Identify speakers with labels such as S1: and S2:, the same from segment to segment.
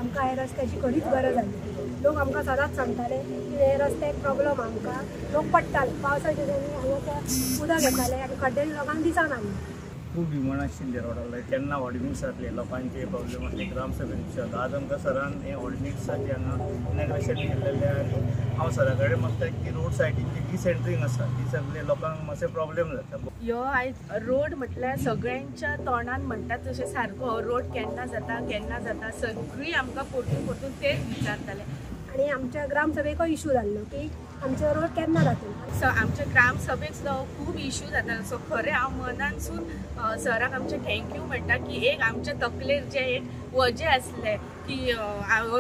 S1: आमकां ह्या रस्त्याची खरीच गरज आसली. लोक आमकां सदांच सांगताले की हे रस्त्याक प्रॉब्लम आमकां, लोक पडटाले पावसाच्या दिसांनी हांगासर उदक येतालें आनी खड्ड्यांनी लोकांक दिसनासलें.
S2: खूब डिमांड आशिल्ले रोडाक, केन्ना हॉटमिक्स जातले, लोकांचे प्रॉब्लेम आसले ग्रामसभेन विचारलो. आज आमकां सरान हे हॉटमिक्साचे हांगा इनॉग्रेशन केल्लें आनी हांव सरा कडेन मागता की रोड सायडीन जी डिसेंट्रींग आसा ती सगळे लोकांक मातशें प्रॉब्लेम जाता.
S3: ह्यो आयज रोड म्हटल्यार सगळ्यांच्या तोंडान म्हणटात तशें सारको रोड केन्ना जाता केन्ना जाता, सगळीं आमकां परतून परतून तेच विचारताले.
S1: आनी आमच्या ग्रामसभेकूय इशू जाल्लो की आमचो रोड केन्ना जातलो.
S3: सो आमच्या ग्रामसभेक सुद्दां खूब इशू जातालो. सो खरें हांव मनानसून सराक आमचें thank you म्हणटा की एक आमच्या तकलेर जें एक वजें आसलें की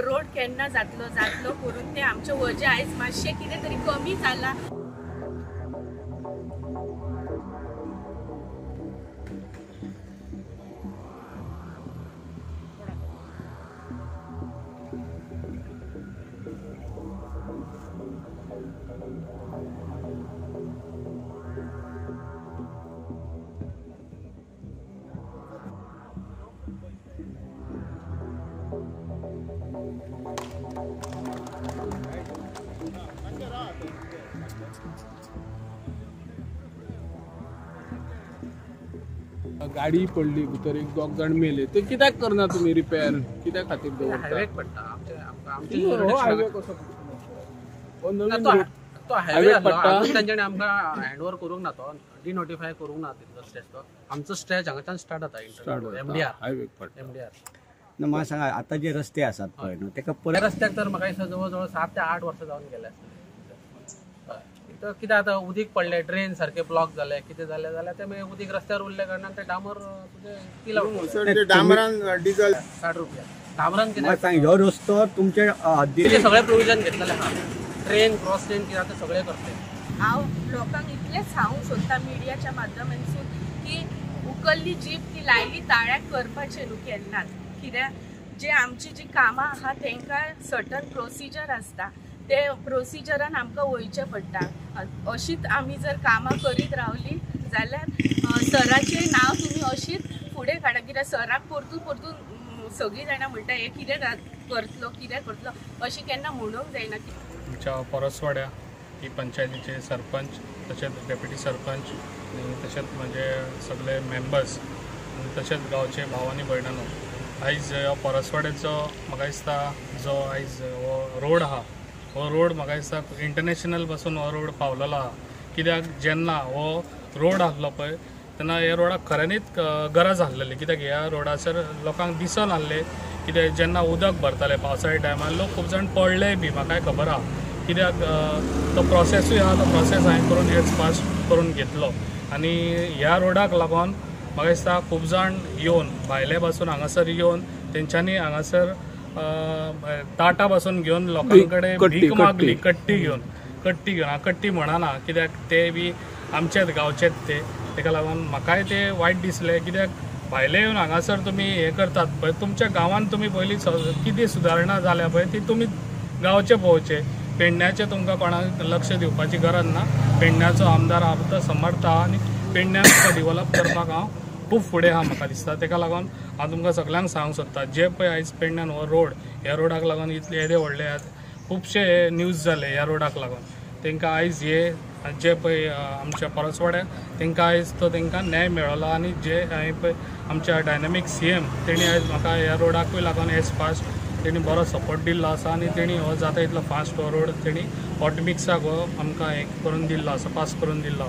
S3: रोड केन्ना जातलो जातलो करून तें आमचें वजें आयज मातशें कितें तरी कमी जालां.
S4: गाडी पडली भितर एक दोग जाण मेले, ते कित्याक करना तुमी रिपेर, कित्या खातीर दवरता?
S5: हायवेक पडटा
S4: हायवे कसो
S5: तो हायवे पडटा, तांच्यानी आमकां हँड ओवर करूंक ना, तो डिनोटिफाय करूंक ना तितलो स्ट्रेच. तो आमचो स्ट्रेच हांगाच्यान स्टार्ट जाता एमडीआर
S4: हायवेक पडटा
S5: एमडीआर.
S6: ना म्हाका सांगा आतां जे रस्ते आसात पळय न्हू तेका परत
S5: रस्त्याक तर म्हाका दिसता जवळ जवळ 7 ते 8 वर्सां जावन गेले आसतले. तर कितें आतां उदीक पडलें, ड्रेन सारकें ब्लॉक जालें, कितें जालें जाल्यार तें मागीर उदीक रस्त्यार उरल्या कारणान तें डांबर तुजें
S7: डांबरान डिजल
S5: 60 रुपया डांबरान कितें
S6: सांग. ह्यो रस्तो तुमचे
S5: हद्दीन सगळें प्रोविजन घेतलेलें आहा, ट्रेन क्रॉस ट्रेन कितें आतां सगळें करतलें.
S3: हांव लोकांक इतलेंच सांगूंक सोदता मिडियाच्या माध्यमांतसून की उकल्ली जीप ती लायली ताळ्याक करपाचें न्हू केन्नाच. कित्याक जे आमची जी कामां आहा तांकां सर्टन प्रोसिजर आसता, ते प्रोसिजरान आमकां वयचें पडटा. अशीच आमी जर कामां करीत रावली जाल्यार सराचें नांव तुमी अशीच फुडें काडा. कित्याक सराक परतून परतून सगळीं जाणां म्हणटा हें कितें करतलो कितें करतलो, अशें केन्ना म्हणूंक जायना.
S8: आमच्या परसवाड्या ही पंचायतीचे सरपंच तशेंच डेप्युटी सरपंच आनी तशेंच म्हजे सगळे मेंबर्स आनी तशेंच गांवचे भाव आनी भयणांनो, आयज परसवाड्याचो म्हाका दिसता जो आयज हो रोड आहा हो रोड म्हाका दिसता इंटरनॅशनल पासून हो रोड पावलेलो आहा. कित्याक जेन्ना हो रोड आसलो पळय तेन्ना ह्या रोडाक खऱ्यांनीच गरज आसलेली. कित्याक ह्या रोडाचेर लोकांक दिसन आसलें कित्याक जेन्ना उदक भरतालें पावसाळ्या टायमार लोक खूब जाण पडले बी, म्हाकाय खबर आहा. कित्याक तो प्रोसेसूय आहा, तो प्रोसेस हांवें करून एज फास्ट करून घेतलो आनी ह्या रोडाक लागून म्हाका दिसता खूब जाण येवन भायले पासून हांगासर येवन तेंच्यांनी हांगासर ताटा पासून घेवन लोकां कडेन भीक मागली, कट्टी घेवन कट्टी घेवन. हांव कट्टी म्हणना कित्याक ते बी आमचेच गांवचेच ते, तेका लागून म्हाकाय ते वायट दिसलें. कित्याक भायले येवन हांगासर तुमी हें करतात पळय, तुमच्या गांवांत तुमी पयलीं कितें सुदारणा जाल्या पळय ती तुमी गांवचे पळोवचे. पेडण्याचें तुमकां कोणाक लक्ष दिवपाची गरज ना. पेडण्याचो आमदार आमकां समर्थ आहा आनी पेडण्याक डिवलप करपाक हांव खूब फुडें आहा म्हाका दिसता. तेका लागून हांव तुमकां सगल्यांक सांगूंक सोदता जे पळय आयज पेडण्यान हो रोड ह्या रोडाक लागून इतले येदे व्हडले खुबशे न्यूज जाले ह्या रोडाक लागून, तांकां आयज हे जे पळय आमच्या परसवाड्याक तांकां आयज तो तांकां न्याय मेळ्ळो. आनी जे हांवें पळय आमच्या डायनामीक सीएम तेणी आयज म्हाका ह्या रोडाकूय लागून एज फास्ट तेणी बरो सपोर्ट दिल्लो आसा आनी तेणी हो जाता इतलो फास्ट हो रोड तेणी हॉटमिक्साक हो आमकां हें करून दिल्लो आसा, पास करून दिल्लो.